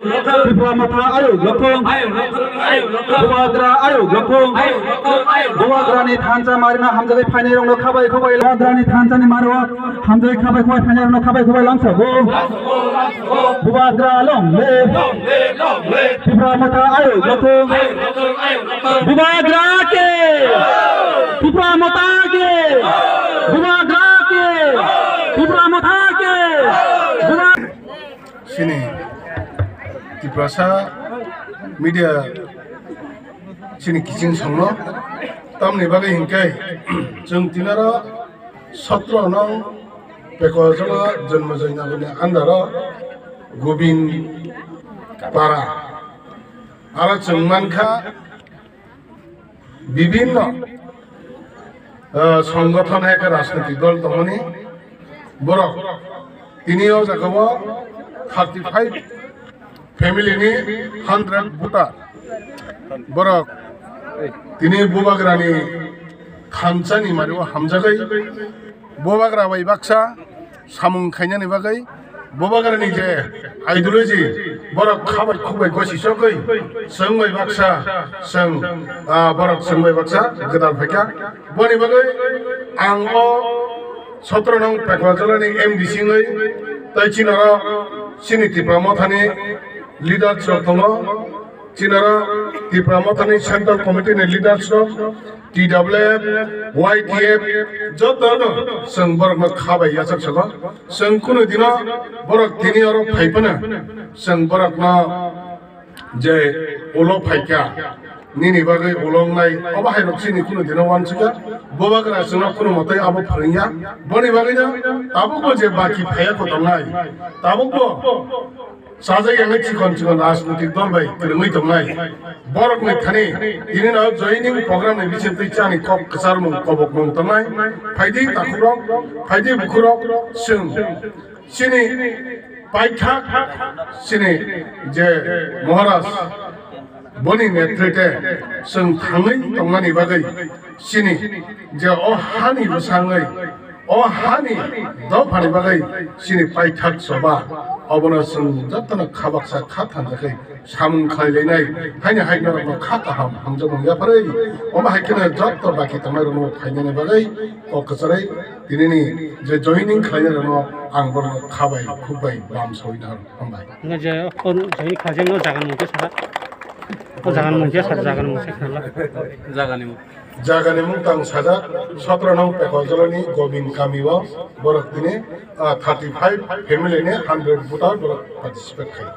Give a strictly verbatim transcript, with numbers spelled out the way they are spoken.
Tipra Motha ayuk lokthung. Bubagra ayuk lokthung. Bubagrani thansa marina hamjagwi phainairokno khabai khubai. Bubagrani thansani maro hamjagwi khabai khubai phainairokno khabai khubai lamsogo. Bubagra long live. Tipra Motha ayuk lokthung. Bubagra ke. Tipra Motha ke. Bubagra ke. Tipra Motha ke. Bubagra Chini Tiprasa media chini kiching songno tamni bagwi hinkhe chwng tinaro sotro nong Pekojola Janmajoy Nagarni under o Gobin Para aro chwng mankha bibhinno, ah, songothon hai khe rajnitik dol tongmani borok tini o jaga o thirty five family ni hundred voter borok tini Bubagrani thansani mari o hamjagwi Bubagra bai baksa samung khainani bagwi Bubagrani je ideology borok khabai khukbai gosi sokwi chwng bai baksa chwng, ah, borok chwng bai baksa gwdal phaikha. Boni bagwi ang o sotro nong Pekojola ni M D C wngwi tei chinaro chini Tipra Mothani leaders rok tongo. Chinaro Tipra Mothani Central Committee ni leaders rok, T W F, Y T F, joto no chwng borok no khabai yachak salo. Chwng kunu dino borok tini oro phai phano chwng borok no je ulo phaikha, nini bagwi ulo wngnai, obo hai rok chini kunu dino wansukha. Bubagra chwngno kunu motoi abo phwrwngya. Boni bagwi no tabukbo je baki phaiya kotornai, tabukbo Sajak yang chikon chikon rajnitik dol bai kwrwngwi tongnai. Borok ni thani tini no joining program ni bising twi chani kok kwcharmung kobokmung tongnai. Phaidi takhurok, phaidi bukhurok, chwng chini paithak chini je Maharaj boni netrite chwng thangwi tongnani bagwi chini je o hani bwsangwi O hani dophani bagwi chini paithak choba, obono chwng jotono kha baksa kha thanjakwi samung khlai lainai, haini hai norokno kha kaham hamjakmung yapharwi, omo hai kheno joto baki tongnairokno phainani bagwi kok kwcharwi tinini je joining khlainairokno ang borokno kha bai khuk bai bam sawi nahar. Hambai. Hwnba je o joining khlaijak no jaga ni mung khe sa, o jaga ni mung khe sa, jaga ni mung se khnala. Jaga ni mung. Jagani mung tang sajak, sotro nong Pekojola ni Gobin kami o borok tini, ah, thirty five family ni hundred voter borok participate khai.